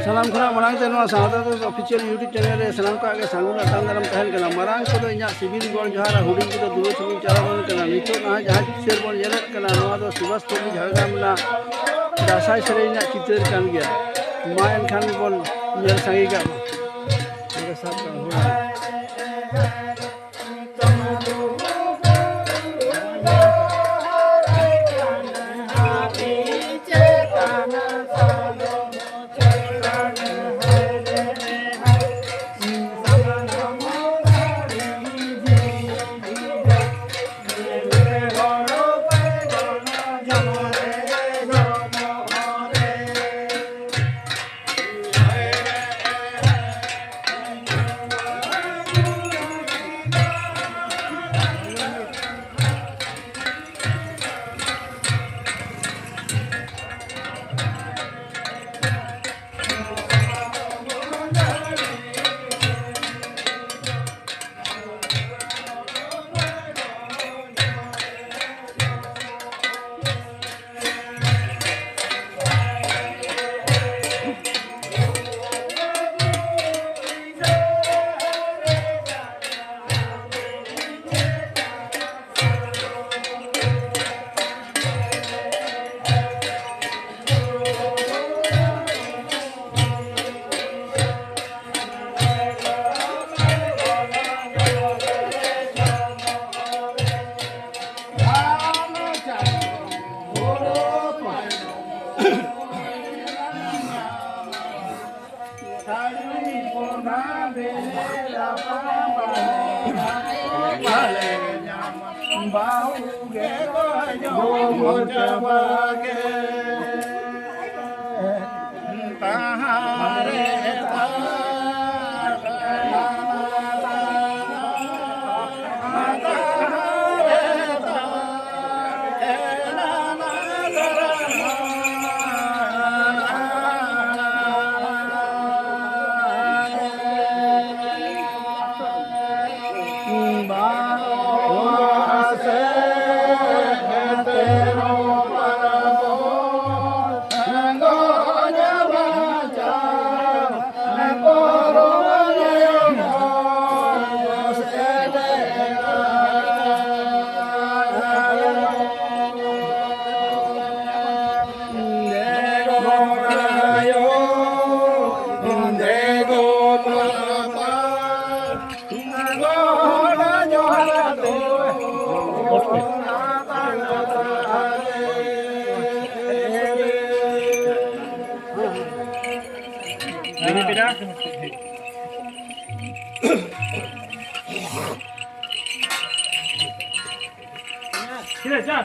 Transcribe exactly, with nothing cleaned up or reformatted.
ᱥᱟᱱᱟᱢ ᱠᱷᱚᱱᱟᱜ ᱢᱟᱲᱟᱝ ᱛᱮ ᱱᱚᱣᱟ ᱥᱟᱶᱛᱟ ᱫᱚ ᱚᱯᱷᱤᱥᱤᱭᱟᱞ YouTube ᱪᱮᱱᱮᱞ ᱨᱮ ᱥᱟᱱᱟᱢ ᱠᱚᱣᱟᱜ ᱜᱮ ᱥᱟᱹᱜᱩᱱ ᱟᱛᱟᱝ ᱫᱟᱨᱟᱢ ᱛᱟᱦᱮᱱ ᱠᱟᱱᱟ᱾ ᱢᱟᱨᱟᱝ ᱠᱚᱫᱚ ᱤᱧᱟᱹᱜ ᱥᱤᱵᱤᱞ ᱜᱚᱲ ᱡᱚᱦᱟᱨ ᱟᱨ ᱦᱩᱰᱤᱧ ᱠᱚᱫᱚ ᱫᱩᱞᱟᱹᱲ ᱥᱟᱹᱜᱩᱱ ᱪᱟᱞ ᱟᱵᱚᱱ ᱠᱟᱱᱟ᱾ ᱱᱤᱛᱚᱜ ᱱᱟᱦᱟᱜ ᱡᱟᱦᱟᱸ ᱪᱤᱛᱟᱹᱨ ᱵᱚᱱ ᱧᱮᱞᱮᱫ ᱠᱟᱱᱟ, ᱱᱚᱣᱟ ᱫᱚ ᱥᱩᱵᱷᱟᱥ ᱯᱚᱞᱞᱤ ᱡᱷᱟᱲᱜᱨᱟᱢ ᱨᱮᱱᱟᱜ ᱫᱟᱸᱥᱟᱭ ᱥᱮᱨᱮᱧ ᱨᱮᱱᱟᱜ ᱪᱤᱛᱟᱹᱨ ᱠᱟᱱ ᱜᱮᱭᱟ᱾ ᱢᱟ ᱮᱱᱠᱷᱟᱱ ᱵᱚᱱ ᱧᱮᱞ ᱥᱟᱸᱜᱮ ᱠᱟᱜ ᱢᱟ᱾ ᱱᱚᱰᱮ ᱥᱟᱵ ᱠᱟᱜ ᱢᱮ, ᱦᱳᱭ᱾ ᱵᱤᱱᱤ ᱯᱮᱲᱟ᱾ ᱪᱮᱫ ᱪᱟ?